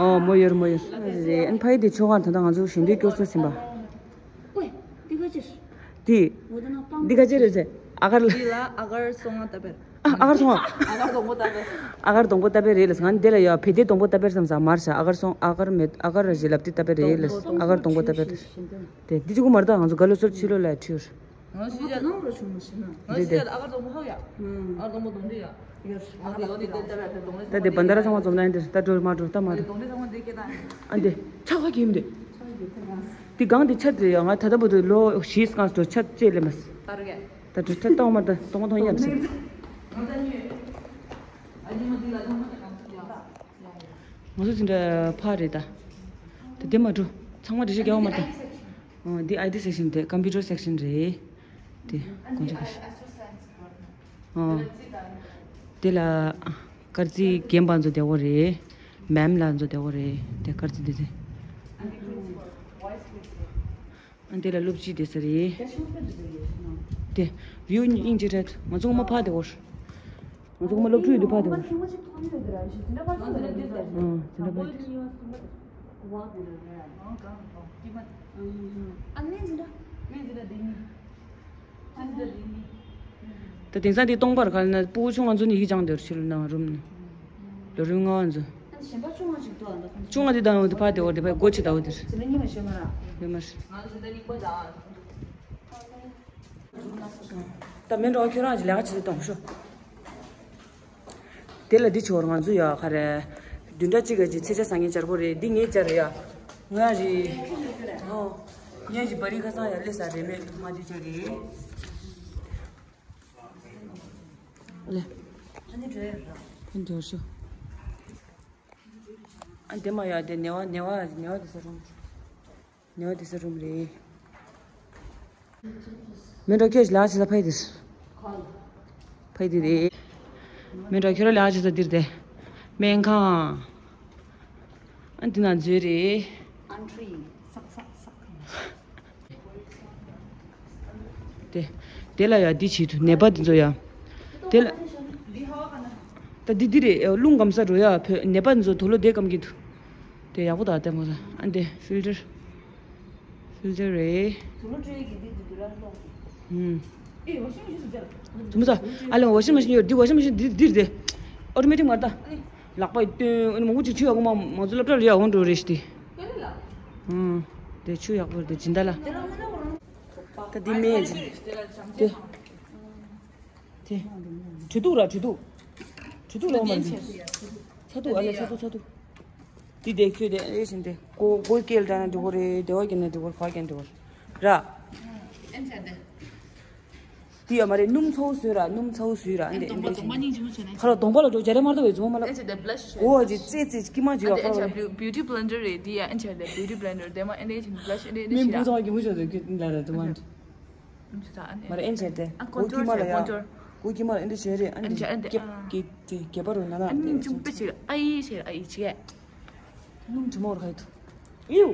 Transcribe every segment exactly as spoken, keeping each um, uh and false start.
ཨོ་མོ་ཡོར་མོ་ཡོར། རེད་ཨན་ཕ་ཡི་དེ་ཆོ་ག་ད་ལྟ་ང་ཚོ་ཞིང་འདུས་སྐྱོར་ཚོ་ཟིན་པ། ཨོའི་འདི་ག་ཅིར། དེ། འདི་ག་ཅིར་རེད་ཟེར། ཨ་གར་ལ། འདི་ལ་ཨ་གར་སོང་ང་ཏ་པེར། ཨ་ཨ་གར་སོང་ང་། ཨ་གར་སྡོང་པོ་ཏ་པེར། ཨ་གར་སྡོང་པོ་ཏ་པེར་རེད་ལ། ང་འདི་ལ་ཡ་བེ་ཏའི་སྡོང་པོ་ཏ་པེར་བསམ་ས་མར་ཤ། ཨ་གར་སོང་། ཨ་གར་མེད། ཨ་གར་ར་ཞེ་ལབ་ཏི་ཏ་པེར་རེད་ལ། ཨ་གར་སྡོང་པོ་ཏ་པེར་རེད། དེ་འདི་གཅིག་པུ་མ་རེད་ད། ང་ཚོ་ག་ལོ་སོར་ཕྱི་ལོ་ལ་ཁྲིད་ཡོད་རེད། ང་ཞི་ཡ་ནང་ར་བྱུང་མ་ཤི་ན། ང་ཞི་ཡ་ཨ་གར་སྡོང་པོ་ཧ་ཡ། ཨ་གར་སྡོང་པོ་སྡོང་དེ་ཡ། ཡོད། ཨ་གར་སྡོང་པོ་སྡོང་དེ་ཡ། ད་དེ་བན་ད་ར་ཚང་མ་འཛོམས་ན་འདིར་ད་འགྲོ་མ་འགྲོ་ད་མ་འགྲོ། སྡོང་དེ་ཚང་མ་འདི་སྐད་ད། ཨ་འདི་ཆག་ཧ་གིམ་འདི། འདི་གང་འདི་ཆ་དེ་ཡ། ང་ད་ལྟ་བུ་དུ་ལོ་བཞི་སྐང་འགྲོ་ཆ་ཅེས་ལེ་མ་སི། ད་རུ་ག་ད་འགྲོ་ཆ་ཏོང་མ་ད་ཏོང་ཏོང་ཡ་མ་སི། ང་ཚོ་འདི་འདྲ་ཕ་རེད་ད། ད་དེ་མ་འགྲོ། ཚང་མ་འགྲེལ་བཤད་རྒྱག་པ་མ་ད། འདི་ཨའི་ཏི་སེག་ཤན་དེ་ཀམ་པུ་ཊར་སེག་ཤན་རེད། དེ་དཀོན་མཆོག་ག་ཤ། དེ་ལ་དཀར་རྩི་རྒན་པ་ཚོ་བདེ་བོ་རེད། མེམ་ལགས་ཚོ་བདེ་བོ་རེད། དེ་དཀར་རྩི་འདི་ཚེ། དེ་ལ་སློབ་སྤྱི་བསྡད་ས་རེད། དེ་བིའུ་དབྱིན་ཇི་རེད། ང་ཚོ་ངོ་མ་ཕ་བདེ་བོ། ང་ཚོ་ངོ་མ་སློབ་ཕྲུག་ཡོད་དུས་ཕ་བདེ་བོ། ཨ་འདི་འདྲ་པ། ད་དེང་སང་དེ་སྟོང་པར་ག་ལ་ན་སྤུ་གུ་ཆུང་ང་ཚོ་ནི་ཡིག་སྦྱང་དེར་ཕྱི་ལོ་ན་རུམ་ནི། ལོ་རུམ་ང་ཚོ། ཆུང་ང་དེ་དང་དེ་ཕ་དེ་འོ་དེ་ཕ་སྒོ་ཆེ་ད་འོ་དེར། ཡོད་མ་རེད། ད་མེ་འགྲོ་ཁྱོད་རང་གི་ལས་ཀ་བྱེད་དུ་གཏོང་ཤོག་དེ་ལ་འདི་ཆོར་ང་ཚོ་ཡ་ཁ་རེ། བདུན་ཕྲག་གཅིག་ག་ཅིག་ཚེ་ཆ་སང་ངེ་བྱར་པོ་རེད། འདི་ངེ་བྱར་ཡ། ང་རེད། ཨོ། ངེ་རེད་བ་རི་ཁ་སང་ཡ་ལེ་ས་རེད་མེད་མ་འདི་ཆོ་རེད། ལེ། ཕན་འདོར་ཤོ། ཨ་འདི་མ་ཡ་དེ་ནེ་བ་ནེ་བ་ནེ་བ་དེ་ས་རུམ། ཉོ་དེ་ས་རུམ་རེད། མེ་འགྲོ་ཁྱོད་ལག་ཅི་ས་ཕའི་དེ། ཕའི་དེ་རེད། མེ་འགྲོ་ཁྱོད་ལག་ཅི་ས་དེར་དེ། སྨན་ཁང་། ཨ་འདི་ན་མཛོད་རེད། དེ། དེ་ལ་ཡ་འདི་བྱེད་དུ་ནད་པ་འདི་ཚོ་ཡ། དེ་ལ། ད་འདི་འདི་རེད། རླུང་སྐམ་ས་འགྲོ་ཡ་བོད་ནད་པ་འདི་ཚོ་དུག་ལོག་དེ་སྐམ་གྱི་འདུག་དེ་ཡག་པོ་དང་ལྟད་མོ་ས། ཨ་འདི་ཕིལ་ཏར། ཕིལ་ཏར་རེད། དུག་ལོག་སྤྲོད་ཀྱི་འདི་འདི་འདི་ལ་ལོག་གི། ཨུམ། ཨེ་ཝ་ཤིང་མེ་ཤིན་ཅིག་ཅར། དུ་མོ་ས། ཨ་ལེ་ཝ་ཤིང་མེ་ཤིན་ཡོད་འདི། ཝ་ཤིང་མེ་ཤིན་འདི་འདིར་དེ། ཨོ་ཏོ་མེ་ཊིག་མ་རེད་ད། ཨ་ལེ། ལག་པ་སྟོན་ཨ་ནི་མང་པོ་ཅིག་ཆུ་ཡག་པོ་མ་མང་ཚོ་སློབ་གྲྭ་ལ་ཡག་པོ་འགྲོ་རེད་ཤི་དེ། ཨུམ། དེ་ཆུ་ཡག་པོ་རེད་དེ་སྦྱིན་བདག་ལ། ད་འདི་སྨན་ཅིག་དེ། དེ། དྲི་དུག་ར་དྲི་དུག་དྲི་དུག་ལོག་མ་རེད། ཚ་དུག་ཨ་ལེ་ཚ་དུག་ཚ་དུག་དེ་དེ་ཁྱོད་དེ་ཨེ་བཞིན་དེ་གོ་གོ་སྐེལ་འདྲ་ན་འགྲིག་གོ་རེད། དེ་བ་སྐེལ་ན་འགྲིག་གོ་རེད། ཕ་སྐེལ་འགྲིག་གོ་རེད། ར། དེ་ཡ་མ་རེད། སྣུམ་ཚ་བོ་བཟོས་ར། སྣུམ་ཚ་བོ་བཟོས་ར། ཨ་འདི་ཨེ་འདྲ་བཞིན་དེ་ཁ་ལོ་གདོང་པ་ལ་འགྲོ་རྒྱ་རེ་མར་ད་བས་བཟོ་མ་ལ། གོ་བ་ཅི་ཙེ་ཙེ་ཀི་མ་ཅི་ཡ་ཁ་ལོ། Beauty blender རེད་དེ་ཡ། ཨེ་འཆར་དེ་beauty blender དེ་མ་ཨེ་འདྲ་བཞིན་blush ཨེ་འདྲ་ཨེ་འདྲ་མིན་བུ་ཚང་གི་མུ་ཤོ་དེ་ལ་ར་དུ་མ། མ་རེད། ཨེ་འཆར་དེ་ཨ་གོ་ཀི་མ་ལ་ཡ། གོ་ཀི་མ་ལ་ཨེ་འདྲ་བྱས་རེད། ཨ་འདི་རྒྱབ་ཀྱི་དེ་རྒྱབ་པ་རུ་ན་ན་ཨ་ནི་ཅུང་པེ་ཅིག་ཨ་ཡི་ཞེས་ཨ་ཡི་ཅིག་སྣུམ་དྲི་མོར་ཁ་ཡི་དུ། ཨིའུ།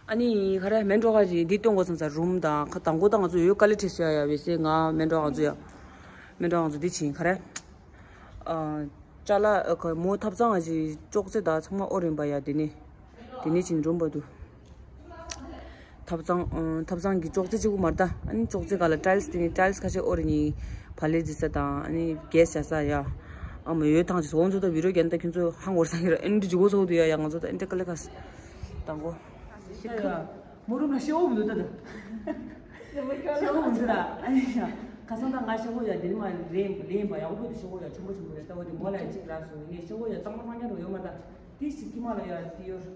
ཨ་ནི་ཁ་ར་མེན་ཀྲོ་ཁ་ཅིག་འདི་སྟོན་གོ་ཚང་ཚ་རུམ་དང་ཁ་དང་གོ་དང་ང་ཚོ་ཡོད་ཀ་ལི་ཁྲི་སུ་ཡ་ཡ་བེ་སེ་ང་མེན་ཀྲོ་ང་ཚོ་ཡ། མེན་ཀྲོ་ང་ཚོ་འདི་ཕྱིན་ཁ་ར། ཨ། ཅ་ལག་ཨ་ཁ་མོ་ཐབ་ཚང་ང་ཅིག་ཅོག་ཙེ་དང་ཚང་མ་ཨོ་རིན་པ་ཡ་དེ་ནི། དེ་ནི་ཕྱིན་རུམ་པ་དུ། ཐབ་ཚང་ཨ་ཐབ་ཚང་གི་ཅོག་ཙེ་གཅིག་པུ་མ་རེད་ད། ཨ་ནི་ཅོག་ཙེ་ག་ལ་ཊའིལ་སི་དེ་ནི་ཊའིལ་སི་ཁ་ཤས་ཨོ་རིན་ནི་བ་ལེ་རྫི་ས་དང་ཨ་ནི་གེ་སི་བྱ་ས་ཡ། ཨ་མ་ཡོད་ཐང་ཅིག་སོང་ཚོ་ད་བི་རོ་རྒྱན་ད་ཁྱོད་ཚོ་ཧང་བོར་ས་ཡིན་ར། ཨེ་འདྲ་ཇི་གོ་ཚོ་དུ་ཡ་ཡ་ང་ཚོ་ད་ཨེ་འདྲ་ཀ་ལེ་ཁ་སི་དང་གོ། མོ་རུམ་ལ་ཤེའུ་མི་འདུག་ད་ད། ཤེའུ་མི་འདུག་ད། ཁ་སང་ད་ང་ཤེའུ་ཡ་དེ་ནི་མ་རེད་རེད་པ་ཡག་པོ་འདུག་ཤེའུ་ཡ་ཆུང་པོ་ཆུང་པོ་རེད། ད་བ་དེ་མོ་ལ་ཡ་གཅིག་རག་སོང་། ངས་ཤེའུ་ཡ་གཙང་མ་གཙང་རྐྱང་རུ་ཡོད་མ་ད། དེ་ཞིག་ཀི་མ་ལ་ཡ་དེ་ཡོད།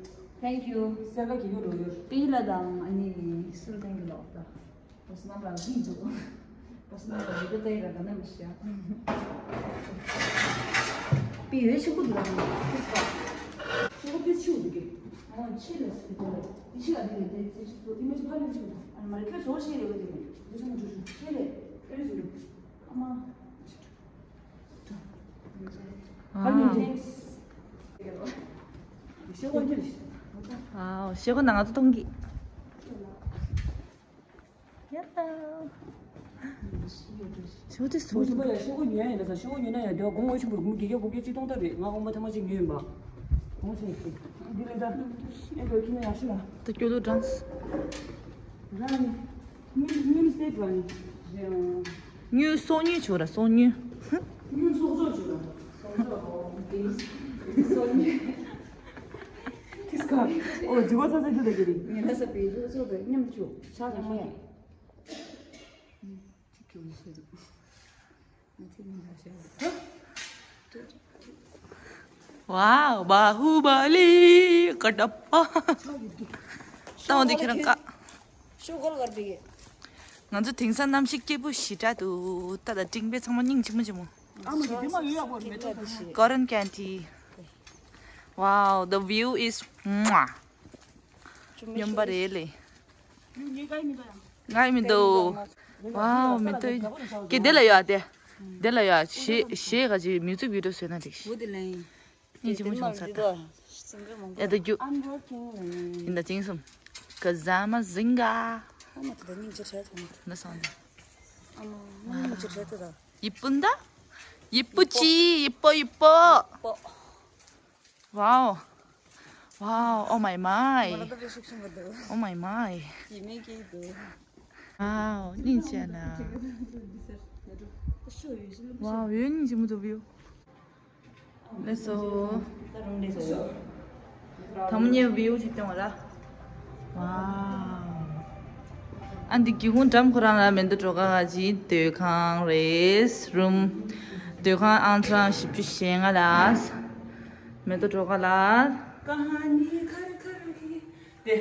Thank you. སེར་ཀ་གི་ཡོད་རུ་ཡོད། པི་ལ་དང་ཨ་ནི་སུལ་ཐེང་གི་ལོག་ད། Personal branding འདུག Personal branding དེ་ལ་ག་ནས་མི་ཤེས། པི་ཡོད་ཆེ་གུ་འདུག་ལ་ཁིས་པ། ཆེ་གུ་པི་ཆེ་གུ་འདུག་གི། ཨོ་ཆེ་ལ་སི་ཏོ་ལ། དེ་ཆེ་ལ་དེ་ལ་དེ་ཆེ་གུ་དེ་མ་ཆེ་ཕ་ལ་ཆེ་གུ། ཨ་མ་རེ་ཁྱོད་བཟོ་ཤེས་རེད་བ་དེ་ནི། དེ་ཆེ་མ་ཆེ་ཆེ་ལ་དེ་ལ་ཆེ་གུ། ཨ་མ། ཨ་ཤེ་གོ་འདི་རེད། ཨ་ཤེ་གོ་ནང་ང་ཚོ་གཏོང་གི། ཡ། ཤེ་གོ་དེ་སོ། ཤེ་གོ་ཡ་ཤེ་གོ་ཉོས་ཡིན་ད་ས། ཤེ་གོ་ཉོས་ན་ཡ་དེ་གོང་འོས་ཆེན་པོ་རུ་གུམ་གི་གེ་བོ་གེ་ཅི་གཏོང་ད་རེད། ང་གོང་མ་ཐ་མ་ཅིག་ཉོས་ཡིན་པ། གོང་ཆེན་ཤེ་འདི་རེད་ད། ཨེ་འགྲོ་ཁྱི་ན་ཡ་ཤི་ལ། ད་སྐྱོ་ལོ་དྲངས། རང་ཡིན། དངུལ་དངུལ་སེ་བ་ནི་རེད། དངུལ་སོགས་དངུལ་བྱོས་ར་སོགས་དངུལ། དངུལ་སོགས་སོགས་བྱོས་ར། སོགས་སོགས་སོགས་དངུལ། ཏིས་ཀ་ཨོ་ཇི་གོ་ས་ས་ཇུ་ད་གི་རི། ངས་ད་ས་པའི་ཇུ་སོགས་དང་མཉམ་དུ་བྱོས། ཤ་ཉམས་མ་ཡ། Wow, Bahubali, Kadappa. ཏང་འདི་ཁྱེད་རང་ཀ་ཤོག་གོ་ལ་གར་པི་གེ། ང་ཚོ་དེང་སང་གནམ་གཤིས་སྐྱིད་པོ་ཞེ་དྲག་འདུག་ད་ད་འབྲིང་པའི་ཚང་མ་སྙིང་རྗེ་མོ་རྗེ་མོ། ཨ་མ་གི་དེ་མ་ཡོད་ཡག་པོ་མེད་ད། Cotton candy. Wow, the view is mwah. སྨྱོན་པ་རེད་ལེ། ང་ཡི་མི་འདུག Wow, མི་འདུག་ཀྱེ་དེ་ལ་ཡོད་ཨ་དེ། དེ་ལ་ཡོད་ཨ་ཞེས་ཞེས་ག་ཅིག་མིའུ་ཛིག་བི་ཌི་ཡོ་བཟོས་ན་འགྲིག་ཤི། བུ་དེ་ལན། སྙིང་རྗེ་མོ་བྱུང་ས་ད། ཨེ་ད་རྒྱུ། ཡིན་ད་ཅིང་སུམ། Kazama Zinga. ཨ་མ་དེ་ད་སྙིང་རྗེ་བྲལ་ཐོང་། ན་སང་དེ། ཨ་མ་སྙིང་རྗེ་བྲལ་ཐོང་ད། ཡིད་སྤུན་ད། ཡིད་སྤུ་ཅི་ཡིད་སྤོ་ཡིད་སྤོ། Wow. Wow, oh my my. Oh my my. Wow, སྙིང་རྗེ་ན། Wow, ཡོད་སྙིང་རྗེ་མོ་འདུག་བིའུ། ལེགས་སོ། ད་མོ་ཉེ་བིའུ་ཅིག་སྟོན་བ་ར། Wow. ཨ་འདི་སྒེའུ་ཁུང་འགྲམ་ཁོ་རང་ལ་མེ་ཏོག་སྒྲོལ་དཀར་གྱི་སྡོད་ཁང་རེད། རུམ། སྡོད་ཁང་ཨང་གྲངས་བཞི་བཅུ་ཞེ་ལྔ་ལ། མེ་ཏོག་སྒྲོལ་དཀར་ལ། ཀ་ཧ་ནི་ཁ་རི་ཁ་རི་ཁི་ཁི། དེ།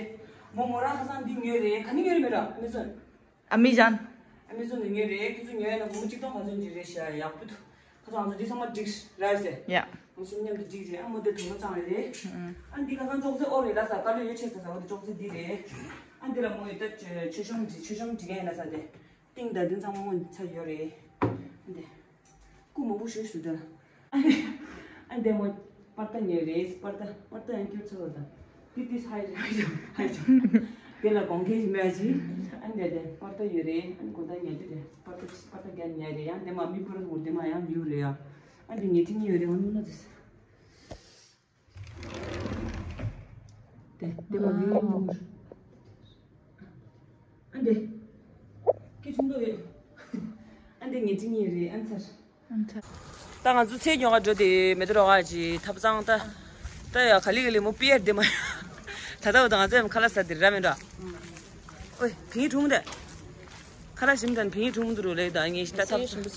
མོ་མོ་རང་ཁ་སང་འདི་ཉོས་རེད། ག་ནས་ཉོས་རེད་མེད་ར་མི་ཚོན། ཨ་མི་ཇན། ཨ་མི་ཚོན་ནས་ཉོས་རེད། ཁྱོད་ཚོ་ཉོས་ཡ་ན་སྒོར་མོ་གཅིག་སྟོང་ག་ཚོད་ཅིག་རེད་ཤག་ཡག་པོ་འདུག་ཁ་སང་ང་ཚོ་འདི་ཚང་མ་འགྲིག་ར་ཟེར། ཡ། ང་ཚོ་མཉམ་དུ་འགྲིག་རེད། ཨ་མོ་དེ་དུང་ལོ་ཚང་རེད། ཨ་འདི་ཁ་སང་ཅོག་ཙེ་ཨོ་རེད་ལ་ས་ཀ་ལོ་ཡོད་ཆེ་ས་ས་བ་དེ་ཅོག་ཙེ་འདི་རེད། ཨ་འདི་ལ་མོ་ཡོད་ད་མཆོད་གཤོམ་འདི་མཆོད་གཤོམ་འདི་གན་ལ་ས་དེ། ཏིང་ད་འདི་ཚང་མ་མོ་ཚ་ཡོད་རེད། ཨ་འདི། སྐུ་མང་པོ་ཞུ་ཞུ་དེ། ཨ་འདི་མོ་པར་ཏ་ཉོས་རེད། པར་ཏ་པར་ཏ་ཡང་སྐྱུར་ཚོ་ལ་དང་། དེ་དེ་ཧའི་ཧའི་ཧའི། དེ་ལ་གོང་ཁེ་ཞིག་མེད་ཅི། ཨ་འདི་དེ་པར་ཏ་ཡོད་རེད། ཨ་ནི་གོང་ཏ་ཉོས་དེ་དེ་པར་ཏ་པར་ཏ་རྒྱ་ཉོས་རེད། ཡང་དེ་མ་མི་པུ་ར་མོ་དེ་མ་ཡང་མིའུ་རེད་ཡ། ཨ་འདི་ཉེ་ཐིང་ཉོས་རེད། ཨ་ནུ་ན་དེ། དེ་དེ་བ་བི་ཡོང་། ཨ་འདི། སྐད་ཆུང་དོ་ཡོད། ཨ་འདི་ངེད་ཅིག་ཉིད་རེད་ཨ་ཚར། ད་ང་ཚོ་ཚལ་ཉོ་ག་འགྲོ་དེ་མེ་ཏོག་རོ་ཁ་ཅིག་ཐབ་ཚང་ད། ད་ཡ་ག་ལི་ག་ལི་མོ་པི་ཡར་དེ་མ། ད་ལྟ་བ་ད་ང་ཚོ་ཡང་ཁ་ལག་ཟ་དེ་ར་མེད་འགྲོ། ཨོའི་བིང་ཡི་གྲུང་དེ། ཁ་ལག་ཞིམ་དང་བིང་ཡི་གྲུང་དུ་རུ་ལེ་ད་ངས་ཤི་ད་ཐབ་ཚང་།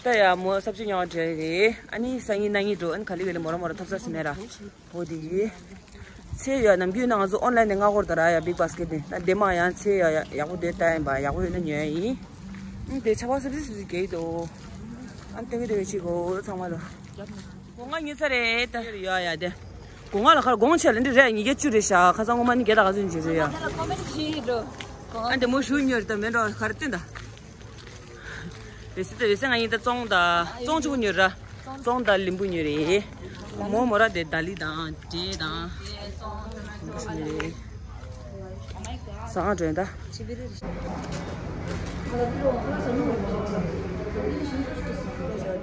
ད་ཡ་མོ་སབ་ཅི་ཉོ་བ་འདྲ་རེད། ཨ་ནི་སང་ཉིན་གནངས་ཉིན་འགྲོ། ཨ་ནི་ག་ལི་ག་ལི་མོ་ར་མོ་ར་ཐབ་ས་སི་མེ་ར། འོ་དེ་ཡི། ཚེ་ཡ་ནམ་རྒྱུན་ན་ང་ཚོ་ཨོན་ལན་ནས་མངགས་སྐོར་ད་ར་ཡ་བིག་བྷ་སི་ཀེ་ཊི་ནས་ད་དེ་མ་ཡང་ཚེ་ཡ་ཡག་པོ་དེ་ལྟ་ཡིན་པ་ཡག་པོ་ཡོད་ན་ཉོ་ཡ་ཡིན། ཨ་དེ་ཆ་བ་སིབ་སིབ་སིབ་སིབ་གེ་ཡི་དོ། ཨ་ནི་སྟོན་གི་སྟོན་གི་ཆི་གོ་ཚང་མ་ལོ། སྒོ་ང་ཉོས་ཚར་རེད་ད། ཡོད་ཡ་དེ། སྒོ་ང་ལ་ཁར་དགོང་ཆེ་ལ་འདི་རེད་ཉི་གེ་བཅུ་རེད་ཤག་ཁ་སང་ངོ་མ་ནི་བརྒྱ་དང་ག་ཚོད་ཉོས་རེད་ཡ། ཨ་དེ་མོ་ཞུ་ཉོས་རེད་ད་མེད་འགྲོ་ག་རེ་སྟོན་ད། རེ་སི་ད་རེ་སི་ང་ཡིན་ད་ཙོང་ད་ཙོང་ཆུང་ཉོས་ར། ཙོང་ད་ལིམ་བུ་ཉོས་རེད། མོ་མོ་ར་དེ་ད་ལི་དང་འབྲས་དང་། ཟ་ང་འགྲོ་ད། དེ་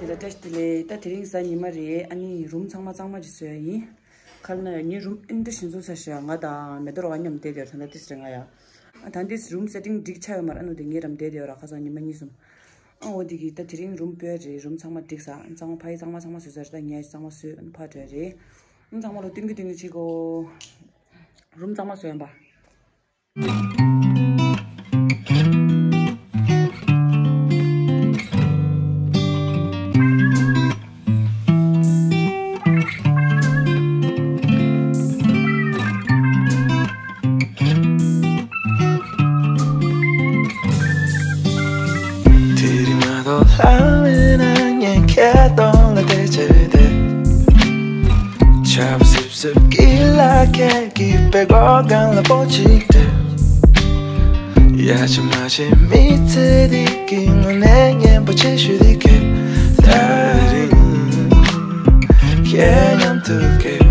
ལ་བཀྲ་ཤིས་བདེ་ལེགས། ད་དེ་རིང་གཟའ་ཉི་མ་རེད། ཨ་ནི་རུམ་ཚང་མ་གཙང་མ་ཅིག་བཟོ་ཡ་ཡིན། ག་རེ་ན་ཡ་ངའི་རུམ་ཨེ་འདྲ་ཞིག་བཟོས་ཚར་ཤག་ང་དང་མེ་ཏོག་ར་བ་མཉམ་བསྡད་དེ་ད་ལྟ་ཏིས་རེད་ང་ཡ། ཨ་ད་འདིས་རུམ་སེ་ཊིང་འགྲིག་ཆགས་ཡོད་མ་རེད། ཨ་ནུ་དེ་ངའི་རམ་བསྡད་དེ་ཡོད་ར་ཁ་སང་ཉི་མ་གཉིས་གསུམ། ཨ་འོ་དེ་གི་ད་དེ་རིང་རུམ་སྤོས་རེད། རུམ་ཚང་མ་འགྲིག་ས། ཨ་ཚང་མ་ཕ་ཡི་གཙང་མ་ཚང་མ་བཟོས་ཚར། ད་ངས་གཙང་མ་བཟོས། ཨ་ཕ་བྲོས་རེད། ཨ་ཚང་མ་ལོ་སྟོན་གི་སྟོན་གི་ཅིག་གོ། རུམ་གཙང་མ་བཟོས་ཡིན་པ། དེ་རིང་མ་གཏོགས་ལྷ་མེད་ན་ངས་ཁྱེད་གདོང་ལ་བལྟས་བྱས་བསྡད། ཆར་པ་སིབ་སིབ་ཀྱི་ལ་ཁད་ཀྱི་པད་གོག་སྒང་ལ་པོ་གཅིག་སྡོད། ཡ་ཆི་མ་ཆི་མི་ཚེ་འདི་གི་དངོས་གནས་སྙན་པོ་ཆེ་ཤོས་འདི་གས། ད་རིང་ཁྱེད་མཉམ་དུ་གས།